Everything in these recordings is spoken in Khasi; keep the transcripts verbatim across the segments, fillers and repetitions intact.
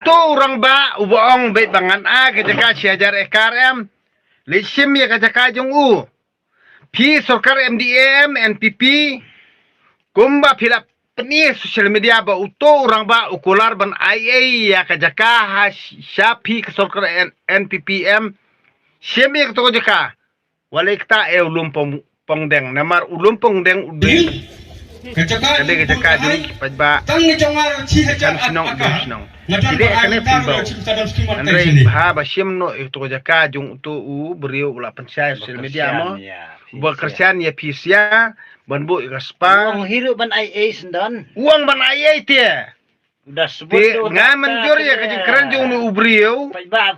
Uto u rangbah uba ong beit ba ngan ai ka jaka shi hajar ekar em, leit shim ïa ka jaka jong u. Phi sorkar M D A em, N P P, kumba phi la pyni ha social media ba uto u rangbah u kular ban ai ei ïa ka jaka ha sha phi ka sorkar N-, N P P em, shim ïa kato ka jaka. Wat leh kata eh u lum pong, pong deng, namar u lum pong deng u dei. Ka jaka, ka dei ka jaka jong ki paidbah. Tang ni jong nga shi hajar. Kan shnong, aka. Dei shnong. Nga dang. Ki dei ba kane ai pynbaw. Shi ka dam skim. Hynrei sini. Bha ba shim noh ïa kato ka jaka jong uto u briew u la pynshai social media mo. Ba kyrshan ïa phi sia ban buh ïa ka spa. U ong hi ruh ban ai ei shen don. U ong ban ai ei te. Te nga mynjur ïa ka jingkren jong une u briew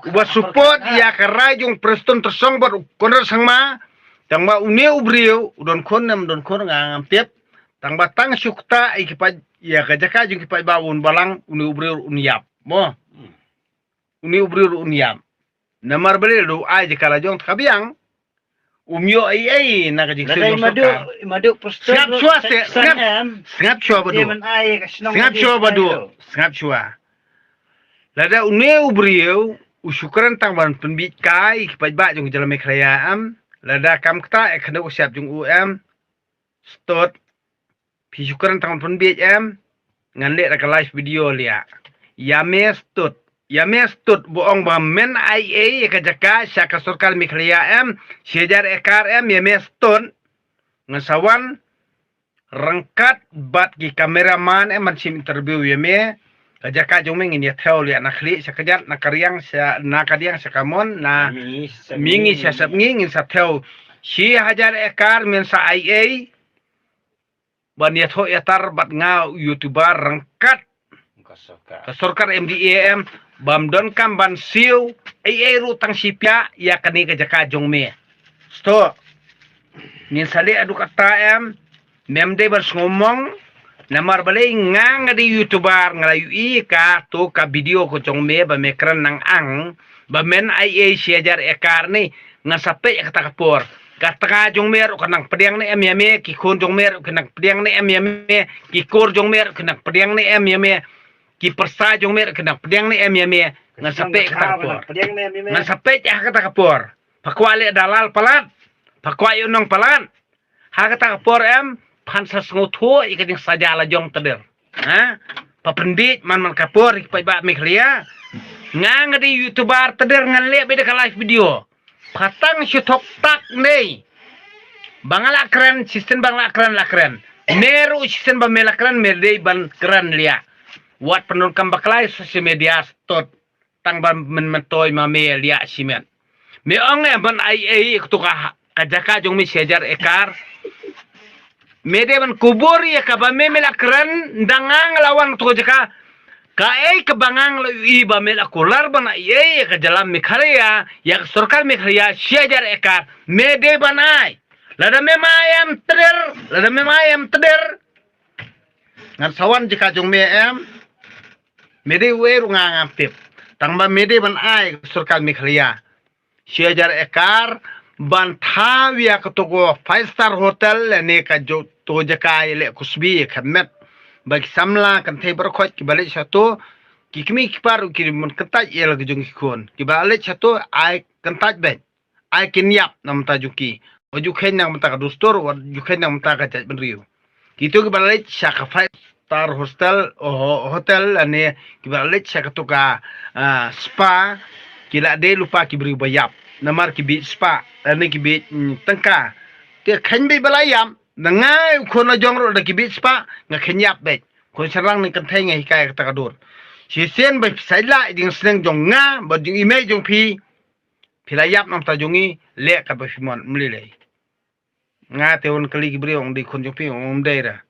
uba support ïa ka rai jong Prestone Tynsong bad u Conrad Sangma. Tang ba une u briew u don khun ne ym don khun nga ngam tip. Tang ba tang shu ktah ïa ki paid, ïa ka jaka jong ki paidbah un balang, une u briew un ïap. Mo. Une u briew un ïap. Namar balei? Lada u ai jaka la jong te ka biang. Um ïoh ei ei na ka jingsiew jong sorkar. Sngap shuwa te, sngap, sngap shuwa Badu. Sngap shuwa Badu. Sngap shuwa. Lada une u briew u shu kren tang ban pynbiej kai ki paidbah jong ka jylla Meghalaya em. Lada kam ktah ïa ka khyndew ka shyiap jong u em. Stud. Phi shu kren tang pynbiej em. Ngan leh da ka live video liah. Ïa me stud. Ïa me stud ba ong ba men ai ei ïa ka jaka sha ka sorkar Meghalaya em. Shi hajar ekar em, ïa me stud. Ngan sa wan ryngkat bad ki cameraman em ban shim interview ïa me. Ka jaka jong me ngin ïa thew liah na khlieh sha kjat, na kadiang sha, na kadiang sha kamon, na mihngi sha sepngi ngin sa thew. Shi hajar ekar men sa ai ei. Ban ïathoh ïatar bad nga u YouTuber ryngkat ka sorkar. Ka sorkar M D A em, bym donkam ban siew ei ei ruh tang shi pia ïa kane ka jaka jong me. Stud. Ngin sa leh haduh katta em, mem dei ban sngewmong, namar balei nga nga dei YouTuber nga la ïohi kato ka video ka jong me ba me kren nang ang, ba men ai ei shi hajar ekar ne, ngan sa peit ïa kata ka por. Ka tnga jong me ruh ka nang pdiang ne em ïa me, ki khun jong me ruh ki nang pdiang ne em ïa me, ki kur jong me ruh ki nang pdiang ne em ïa me, ki pyrsa jong me ruh ki nang pdiang ne em ïa me, ngan sa peit ïa kata ka por. Ngan sa peit ïa kata ka por. Pha kwah leh dalal palat, pha kwah ïoh nong palat. Ha kata ka por em, phan sa sngewthuh ïa ka jingsaja la jong tdir. Ha? Pha pynbiej man man ka por ïa ki paidbah Meghalaya. Nga nga dei YouTuber tdir ngan leh beit da ka live video. Pha tang shu thok tak nei. Ba nga la kren, shisien ba nga la kren la kren. Me ruh shisien ba me la kren, me dei ban kren liah. Wat pyndonkam bakla ïa social media stud. Tang ban men mentoi ma me liah shimet. Me ong eh ban ai ei kato ka, ka jaka jong me shi hajar ekar. Me dei ban kubur ïa kaba me me la kren, dang nga la wan kato ka jaka. Kaei kaba nga la ïohi ba me la kular ban ai ei ïa ka jylla Meghalaya, ïa ka sorkar Meghalaya shi hajar ekar. Me dei ban ai. Lada mem ai em tdir, lada mem ai em tdir. Ngan sa wan jaka jong me em. Me dei uei ruh nga ngam tip. Tang ba me dei ban ai ka sorkar Meghalaya shi hajar ekar ban thaw ïa kato ka five star hotel lane kato ka jaka ïaleh kusbi ïa ka met. Ba ki samla kynthei baroh khoit kiba leit shato, ki kmie ki kpa ruh ki mon kyntait ïa la ka jong ki khun. Kiba leit shato ai kyntait beit. Ai kin ïap na bynta jong ki. Wat ju kheiñ na bynta ka dustur, wat ju kheiñ na bynta ka jaitbynriew. Kito kiba leit sha ka five star hostel, o, ho-, hotel, lane kiba leit sha kato ka, ah, spa, ki la dei lypa ki briew ba ïap. Namar ki bieit spa, lane ki bieit, mm, tyngka. Te kheiñ beit ba la ïap, na nga u khun la jong ruh da ki bieit spa, nga kheiñ ïap beit. Khun shynrang ne kynthei nga hikai kata ka dur. Shisien ba phi sa ïa lah ïa jingsneng jong nga, bad jingim jong phi. Phi la ïap na bynta jong ngi, leh katba phi mon, ym lei lei. Nga te wan kylli ki briew ong dei khun jong phi, ym dei re.